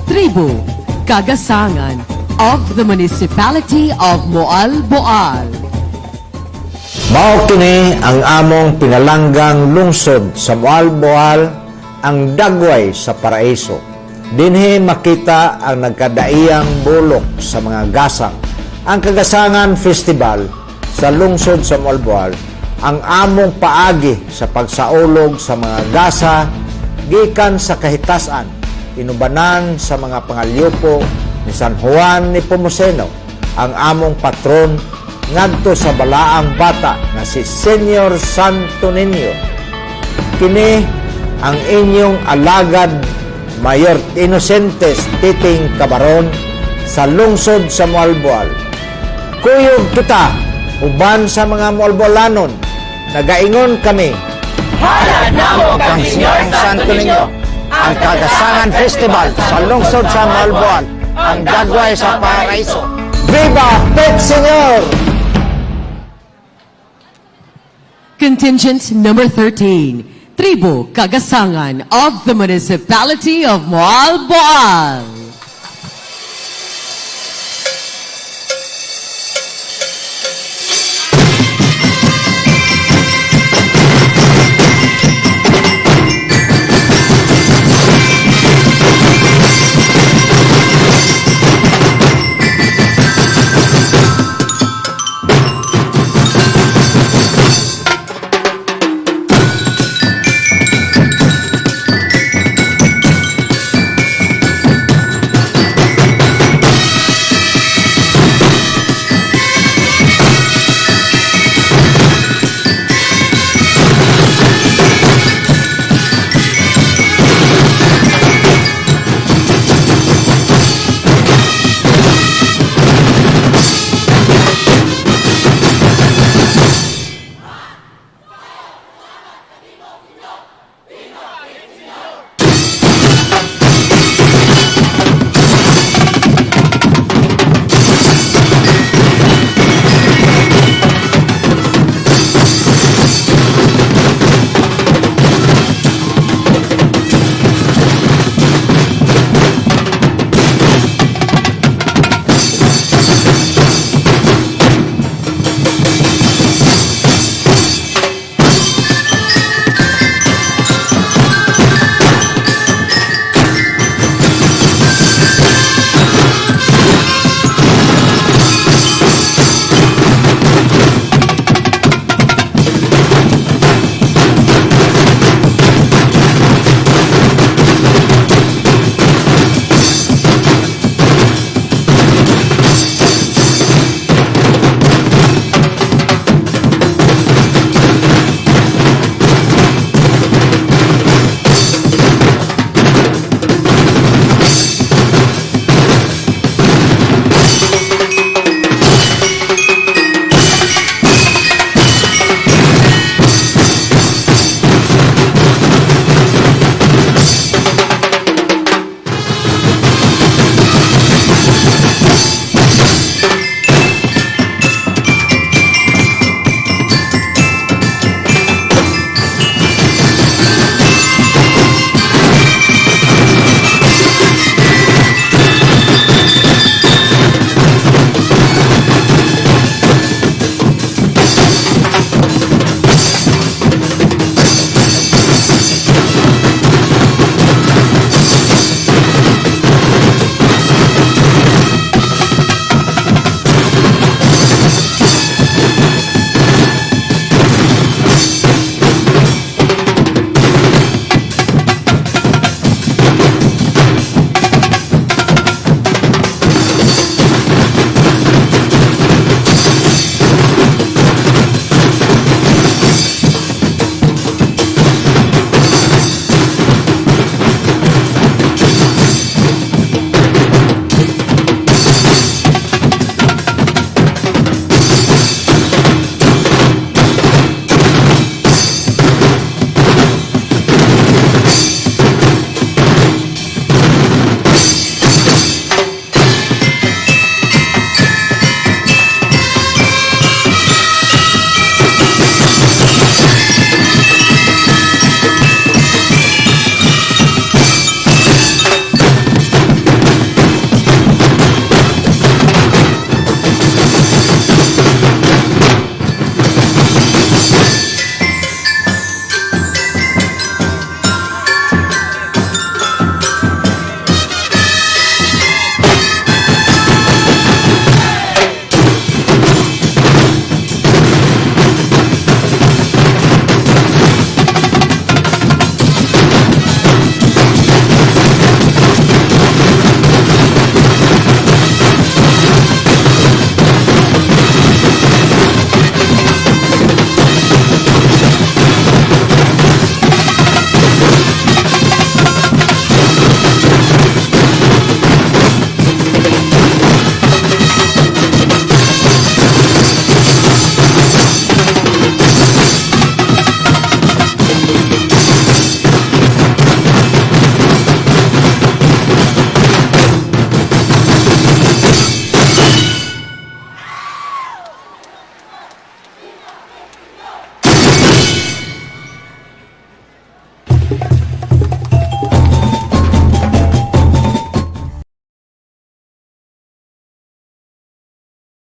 Tribu Kagasangan of the Municipality of Moalboal. Mao kini ang among pinalanggang lungsod sa Moalboal, ang dagway sa paraiso. Dinhi makita ang nagkadaiyang bulok sa mga gasang. Ang Kagasangan Festival sa lungsod sa Moalboal ang among paagi sa pagsaulog sa mga gasa gikan sa kahitasan, inubanan sa mga pangalyupo ni San Juan Nepomuceno, ang among patron, ngadto sa balaang bata nga si Senior Santo Niño. Kini ang inyong alagad, Mayor Innocentes Titing Cabaron, sa lungsod sa Moalboal. Kuyog kita uban sa mga Moalboalanon. Nagaingon kami, Halad namo kang Senyor Santo Niño, ang Kagasangan Festival sa lungsod sa Moalboal, ang dagway sa paraiso. Viva Pet Señor! Contingent number 13, Tribu Kagasangan of the Municipality of Moalboal.